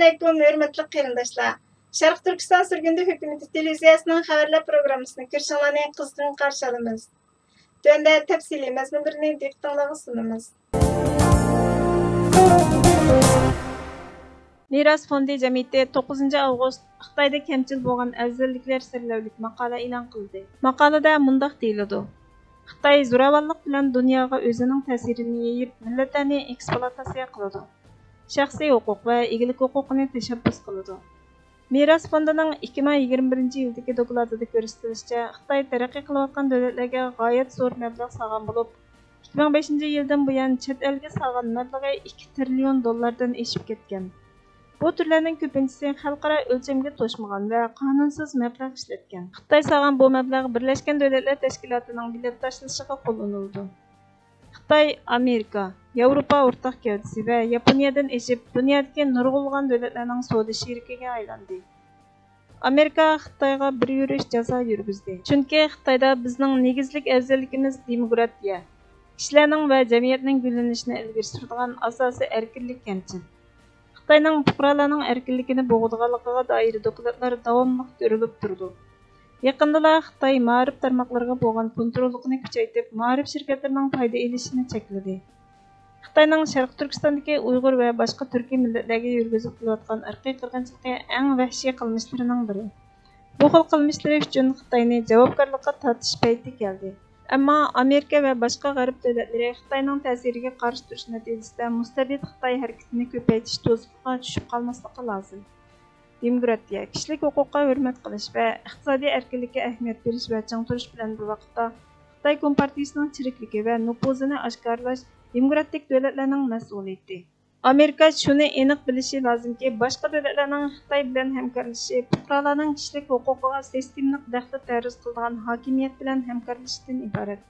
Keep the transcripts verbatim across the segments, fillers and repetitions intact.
ئەسسالامۇئەلەيكۇم، ھۆرمەتلىك قېرىنداشلار! شەرقىي تۈركىستان سۈرگۈندە ھۆكۈمىتى تېلېۋىزىيەسىنىڭ خەۋەرلەر پروگراممىسىنى كۆرۈشۈڭلارنى قىزغىن قارشى ئالىمىز. تۆۋەندە تەپسىلىي مەزمۇنلىرىنى دىققىتىڭلارغا سۇنىمىز. مىراس فوندى جەمئىيىتى توققۇزىنچى ئاۋغۇست خىتايدا كەمچىل بولغان ئەۋزەللىكلەر سەرلەۋھىلىك ماقالە ئېلان قىلدى. ماقالىدە مۇنداق دېيىلىدۇ: خىتاي زوراۋانلىق بىلەن دۇنياغا ئۆزىنىڭ تەسىرىنى يېيىپ، مىللەتلەرنى ئېكسپلۇئاتاتسىيە قىلىدۇ. شەخسىي ھوقۇق ۋە ئىگىلىك ھوقۇقىنى تەشەببۇس قىلىدۇ. مىراس فوندىنىڭ ئىككى مىڭ يىگىرمە بىرىنچى يىلدىكى دوكلاتىدا كۆرسىتىلىشىچە، خىتاي تەرەققىي قىلىۋاتقان دۆلەتلەرگە غايەت زور مەبلەغ سالغان بولۇپ، ئىككى مىڭ بەشىنچى يىلدىن بۇيان چەت ئەلگە سالغان مەبلىغى ئىككى تىرىليون دوللاردىن ئېشىپ كەتكەن. بۇ تۈرلەرنىڭ كۆپىنچىسى خەلقئارا ئۆلچەمگە توشمىغان ۋە قانۇنسىز مەبلەغ ئىشلەتكەن. خىتاي سالغان بۇ مەبلەغ بىرلەشكەن دۆلەتلەر تەشكىلاتىنىڭ بېلەت تاشلىشىغا قوللىنىلىدۇ. خىتاي ئامېرىكا، ياۋروپا ئورتاق گەۋدىسى ۋە ياپونىيەدىن ئېشىپ، دۇنيادىكى نۇرغۇنلىغان دۆلەتلەرنىڭ سودا شېرىكىگە ئايلاندى. ئامېرىكا خىتايغا بىر يۈرۈش جازا يۈرگۈزدى، چۈنكى خىتايدا بىزنىڭ نېگىزلىك ئەۋزەللىكىمىز دېموكراتىيە، كىشىلەرنىڭ ۋە جەمئىيەتنىڭ گۈللىنىشىنى ئىلگىرى سۈرىدىغان ئاساسىي ئەركىنلىك كەمچىل. خىتاينىڭ پۇقرالارنىڭ ئەركىنلىكىنى بوغىدىغانلىقىغا دائىر دوكلاتلار داۋاملىق كۆرۈلۈپ تۇرىدۇ. يېقىندىلا خىتاي مائارىپ تارماقلىرىغا بولغان كونتروللۇقىنى كۈچەيتىپ، مائارىپ شىركەتلىرىنىڭ پايدا ئېلىشىنى چەكلىدى. خىتاينىڭ شەرقىي تۈركىستاندىكى ئۇيغۇر ۋە باشقا تۈركىي مىللەتلەرگە يۈرگۈزۈپ كېلىۋاتقان ئىرقىي قىرغىنچىلىقى ئەڭ ۋەھشىي قىلمىشلىرىنىڭ بىرى. بۇ خىل قىلمىشلىرى ئۈچۈن خىتاينى جاۋابكارلىققا تارتىش پەيتى كەلدى. ئەمما ئامېرىكا ۋە باشقا غەرب دۆلەتلىرى خىتاينىڭ تەسىرىگە قارشى تۇرۇش نەتىجىسىدە مۇستەبىت خىتاي ھەرىكىتىنى كۆپەيتىش تۇزىقىغا چۈشۈپ قالماسلىقى لازىم. دېموكراتىيە، كىشىلىك ھوقۇققا ھۆرمەت قىلىش ۋە ئىقتىسادىي ئەركىنلىككە ئەھمىيەت بېرىش ۋە چىڭ تۇرۇش بىلەن بىر ۋاقىتتا، خىتاي كومپارتىيىسىنىڭ چىرىكلىكى ۋە نوپۇزىنى ئاشكارىلاش دېموكراتىك دۆلەتلەرنىڭ مەسئۇلىيىتى. ئامېرىكا شۇنى ئېنىق بىلىشى لازىمكى، باشقا دۆلەتلەرنىڭ خىتاي بىلەن ھەمكارلىشىشى پۇقرالارنىڭ كىشىلىك ھوقۇقىغا سىستېمىلىق دەخلى تەرۇز قىلىدىغان ھاكىمىيەت بىلەن ھەمكارلىشىشتىن ئىبارەت.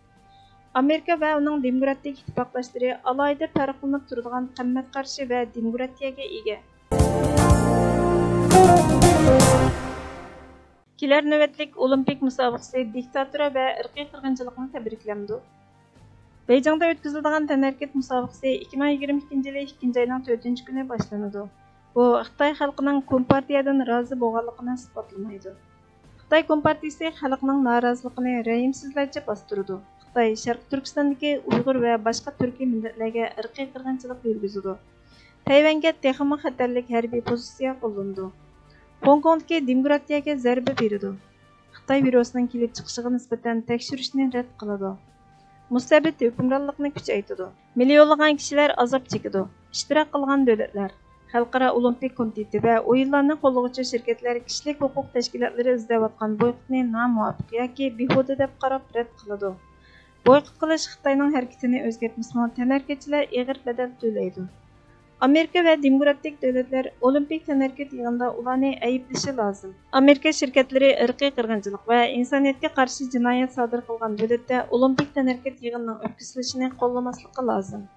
ئامېرىكا ۋە ئۇنىڭ دېموكراتىك ئىتتىپاقداشلىرى ئالاھىدە پەرقلىنىپ تۇرىدىغان قىممەت قارىشى ۋە دېموكراتىيەگە ئىگە. كېلەر نۆۋەتلىك ئولىمپىك مۇسابىقىسى دىكتاتۇرا ۋە ئىرقىي قىرغىنچىلىقنى تەبرىكلەمدۇ؟ بېيجىڭدا ئۆتكۈزۈلىدىغان تەنھەرىكەت مۇسابىقىسى ئىككى مىڭ يىگىرمە ئىككىنچى يىلى ئىككىنچى ئاينىڭ تۆتىنچى كۈنى باشلىنىدۇ. بۇ خىتاي خەلقىنىڭ كومپارتىيەدىن رازى بولغانلىقىنى ئىسپاتلىمايدۇ. خىتاي كومپارتىيىسى خەلقنىڭ نارازىلىقىنى رەھىمسىزلەرچە باستۇرىدۇ. خىتاي شەرقىي تۈركىستاندىكى ئۇيغۇر ۋە باشقا تۈركىي مىللەتلەرگە ئىرقىي قىرغىنچىلىق يۈرگۈزىدۇ. تەيۋەنگە تېخىمۇ خەتەرلىك ھەربىي پوزىتسىيە قوللىنىدۇ. خوڭكوڭدىكى دېموكراتىيەگە زەربە بېرىدۇ. خىتاي ۋىرۇسنىڭ كېلىپ چىقىشىغا نىسبەتەن تەكشۈرۈشنى رەت قىلىدۇ. مۇستەبىت ھۆكۈمرانلىقنى كۈچەيتىدۇ. مىليونلىغان كىشىلەر ئازاب چېكىدۇ. ئىشتىراك قىلغان دۆلەتلەر، خەلقئارا ئولىمپىك كومىتېتى ۋە ئويۇنلارنى قوللىغۇچى شىركەتلەر كىشىلىك ھوقۇق تەشكىلاتلىرى ئىزدەۋاتقان بويكوتنى نامۇۋاپىق ياكى بىھۇدە دەپ قاراپ رەت قىلىدۇ. بويكوت قىلىش خىتاينىڭ ھەرىكىتىنى ئۆزگەرتمىسىمۇ، تەنھەرىكەتچىلەر ئېغىر بەدەل تۆلەيدۇ. ئامېرىكا ۋە دېموكراتىك دۆلەتلەر ئولىمپىك تەنھەرىكەت يىغىنىدا ئۇلارنى ئەيىبلىشى لازىم. ئامېرىكا شىركەتلىرى ئىرقىي قىرغىنچىلىق ۋە ئىنسانىيەتكە قارشى جىنايەت سادىر قىلغان دۆلەتتە ئولىمپىك تەنھەرىكەت يىغىنىنىڭ ئۆتكۈزۈلۈشىنى قوللىماسلىقى لازىم.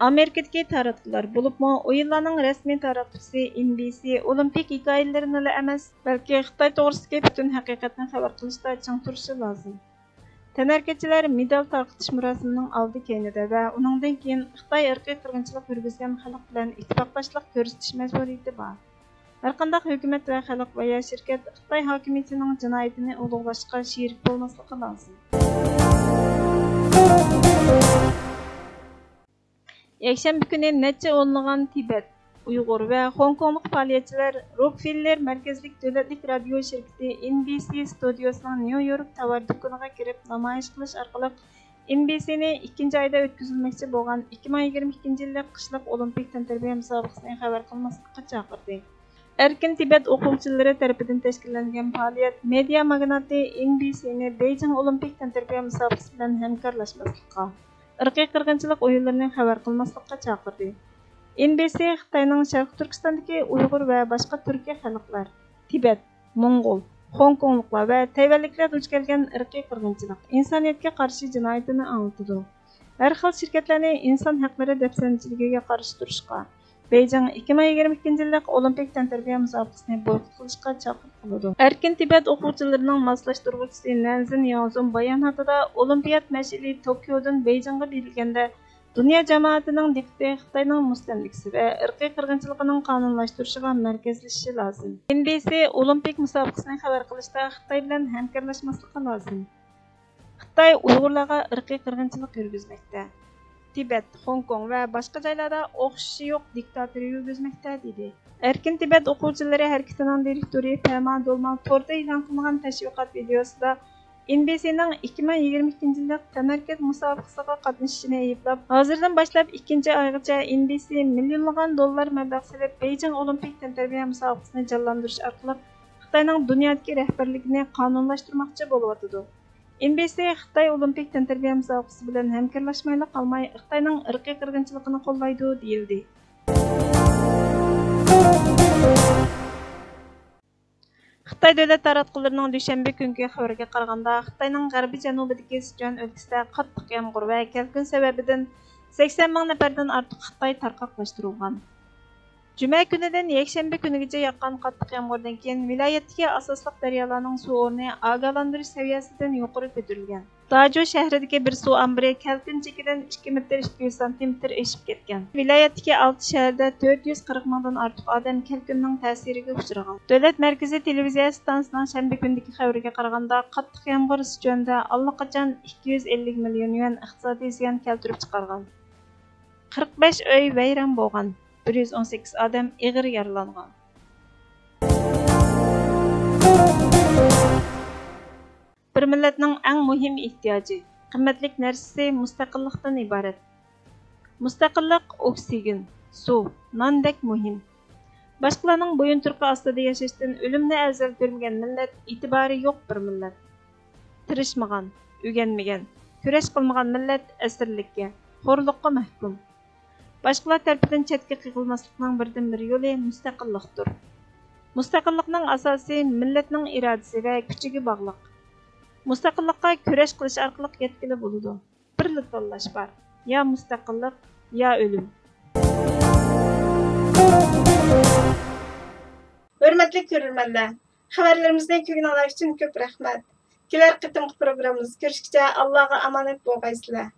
ئامېرىكىدىكى تاراتقۇلار، بولۇپمۇ ئويۇنلارنىڭ رەسمىي تاراتقۇچىسى ئېن بى سى ئولىمپىك ھېكايىلىرىنىلا ئەمەس، بەلكى خىتاي توغرىسىدىكى پۈتۈن ھەقىقەتنى خەۋەر قىلىشتا چىڭ تۇرۇشى لازىم. تەنھەرىكەتچىلەر مېدال تارقىتىش مۇراسىمىنىڭ ئالدى-كەينىدە ۋە ئۇنىڭدىن كېيىن خىتاي ئىرقىي قىرغىنچىلىق يۈرگۈزگەن خەلق بىلەن ئىتتىپاقداشلىق كۆرسىتىش مەجبۇرىيىتى بار. ھەرقانداق ھۆكۈمەت ۋە خەلق ۋە يا شىركەت خىتاي ھاكىمىيىتىنىڭ جىنايىتىنى ئۇلۇغلاشقا شېرىك بولماسلىقى لازىم. يەكشەنبە كۈنى نەچچە ئونلىغان تىبەت، ئۇيغۇر ۋە خوڭكوڭلۇق پائالىيەتچىلەر روكفېللېر مەركەزلىك دۆلەتلىك رادىيو شىركىتى ئېن بى سى ستۇدىيوسىنىڭ نيۇ يورك تاۋار دۇكىنىغا كىرىپ نامايىش قىلىش ئارقىلىق، ئېن بى سىنى ئىككىنچى ئايدا ئۆتكۈزۈلمەكچى بولغان ئىككى مىڭ يىگىرمە ئىككىنچى يىللىق قىشلىق ئولىمپىك تەنتەربىيە مۇسابىقىسىنى خەۋەر قىلماسلىققا چاقىردى. ئەركىن تىبەت ئوقۇغۇچىلىرى تەرىپىدىن تەشكىللەنگەن پائالىيەت مېدىيا ماگناتى ئېن بى سىنى بېيجىڭ ئولىمپىك تەنتەربىيە مۇسابىقىسى بىلەن ھەمكارلاشماسلىققا، ئىرقىي قىرغىنچىلىق ئويۇنلىرىنى خەۋەر قىلماسلىققا چاقىردى. ئېن بى سى خىتاينىڭ شەرقىي تۈركىستاندىكى ئۇيغۇر ۋە باشقا تۈركىي خەلقلەر، تىبەت، موڭغۇل، خوڭكوڭلۇقلار ۋە تەيۋەنلىكلەر دۇچ كەلگەن ئىرقىي قىرغىنچىلىق، ئىنسانىيەتكە قارشى جىنايىتىنى ئاڭلىتىدۇ. ھەر خىل شىركەتلەرنى ئىنسان ھەقلىرى دەپسەندىچىلىكىگە قارشى تۇرۇشقا، بېيجىڭ ئىككى مىڭ يىگىرمە ئىككىنچى يىللىق ئولىمپىك تەنتەربىيە مۇسابىقىسىنى بويكوت قىلىشقا چاقىرىق قىلىدۇ. ئەركىن تىبەت ئوقۇغۇچىلىرىنىڭ ماسلاشتۇرغۇچىسى نەنزىن ياڭزۇن باياناتىدا، ئولىمپىيات مەشئىلى توكيودىن بېيجىڭغا بېرىلگەندە، دۇنيا جامائىتىنىڭ دىققىتى خىتاينىڭ مۇستەملىكىسى ۋە ئىرقىي قىرغىنچىلىقىنىڭ قانۇنلاشتۇرۇشىغا مەركەزلىشىشى لازىم. ئېن بى سى ئولىمپىك مۇسابىقىسىنى خەۋەر قىلىشتا خىتاي بىلەن ھەمكارلاشماسلىقى لازىم. خىتاي ئۇيغۇرلارغا ئىرقىي قىرغىنچىلىق يۈرگۈزمەكتە. تىبەت، خوڭكوڭ ۋە باشقا جايلاردا ئوخشىشى يوق دىكتاتور يۈرگۈزمەكتە، دېدى. ئەركىن تىبەت ئوقۇغۇچىلىرى ھەرىكىتىنىڭ دىرېكتورى پەما دولما توردا ئېلان قىلغان تەشۋىقات ۋىدېئوسىدا ئېن بى سىنىڭ ئىككى مىڭ يىگىرمە ئىككىنچى يىللىق تەنھەرىكەت مۇسابىقىسىغا قاتنىشىشىنى ئەيىبلەپ، ھازىردىن باشلاپ ئىككىنچى ئايغىچە ئېن بى سى مىليونلىغان دوللار مەبلەغ سېلىپ، بېيجىڭ ئولىمپىك تەنتەربىيە مۇسابىقىسىنى جانلاندۇرۇش ئارقىلىق خىتاينىڭ دۇنيادىكى رەھبەرلىكىنى قانۇنلاشتۇرماقچى بولۇۋاتىدۇ. ئېن بى سى خىتاي ئولىمپىك تەنتەربىيە مۇسابىقىسى بىلەن ھەمكارلاشمايلا قالماي، خىتاينىڭ ئىرقىي قىرغىنچىلىقىنى قوللايدۇ، دېيىلدى. خىتاي دۆلەت تاراتقۇلىرىنىڭ دۈشەنبە كۈنكى خەۋىرىگە قارىغاندا، خىتاينىڭ غەربىي جەنۇبىدىكى سىچۈەن ئۆلكىسىدە قاتتىق يامغۇر ۋە كەلكۈن سەۋەبىدىن سەكسەن مىڭ نەپەردىن ئارتۇق خىتاي تارقاقلاشتۇرۇلغان. جۈمە كۈنىدىن يەكشەنبە كۈنىگىچە ياغقان قاتتىق يامغۇردىن كېيىن، ۋىلايەتتىكى ئاساسلىق دەريالارنىڭ سۇ ئورنى ئاگاھلاندۇرۇش سەۋىيەسىدىن يۇقىرى كۆتۈرۈلگەن. داجۇ شەھىرىدىكى بىر سۇ ئامبىرى كەلكۈن چېكىدىن ئىككى مېتىر ئىككى يۈز سانتىمېتىر ئېشىپ كەتكەن. ۋىلايەتتىكى ئالتە شەھەردە تۆت يۈز قىرىق مىڭدىن ئارتۇق ئادەم كەلكۈننىڭ تەسىرىگە ئۇچرىغان. دۆلەت مەركىزىي تېلېۋىزىيە ئىستانسىسىنىڭ شەنبە كۈنىدىكى خەۋىرىگە قارىغاندا، قاتتىق يامغۇر سىچۈەندە ئاللىقاچان ئىككى يۈز ئەللىك مىليون يۈەن ئىقتىسادىي زىيان كەلتۈرۈپ چىقارغان. قىرىق بەش ئۆي ۋەيران بولغان، بىر يۈز ئون سەككىز ئادەم ئېغىر يارىلانغان. بىر مىللەتنىڭ ئەڭ مۇھىم ئېھتىياجى، قىممەتلىك نەرسىسى مۇستەقىللىقتىن ئىبارەت. مۇستەقىللىق ئوكسىگېن، سۇ، ناندەك مۇھىم. باشقىلارنىڭ بويۇنتۇرقى ئاستىدا ياشاشتىن ئۆلۈمنى ئەۋزەل كۆرمىگەن مىللەت ئېتىبارى يوق بىر مىللەت. تىرىشمىغان، ئۆگەنمىگەن، كۈرەش قىلمىغان مىللەت ئەسىرلىككە، خورلۇققا مەھكۇم. باشقىلار تەرىپىدىن چەتكە قېقىلماسلىقنىڭ بىردىنبىر يولى مۇستەقىللىقتۇر. مۇستەقىللىقنىڭ ئاساسى مىللەتنىڭ ئىرادىسى ۋە كۈچىگە باغلىق. مۇستەقىللىققا كۈرەش قىلىش ئارقىلىق يەتكىلى بولىدۇ. بىرلا تاللاش بار، يا مۇستەقىللىق، يا ئۆلۈم. ھۆرمەتلىك كۆرۈرمەنلەر، خەۋەرلىرىمىزنى كۆرگىنىڭلار ئۈچۈن كۆپ رەھمەت. كېلەر قېتىمقى پروگراممىمىزدا كۆرۈشكىچە ئاللاغا ئامانەت بولغايسىلەر.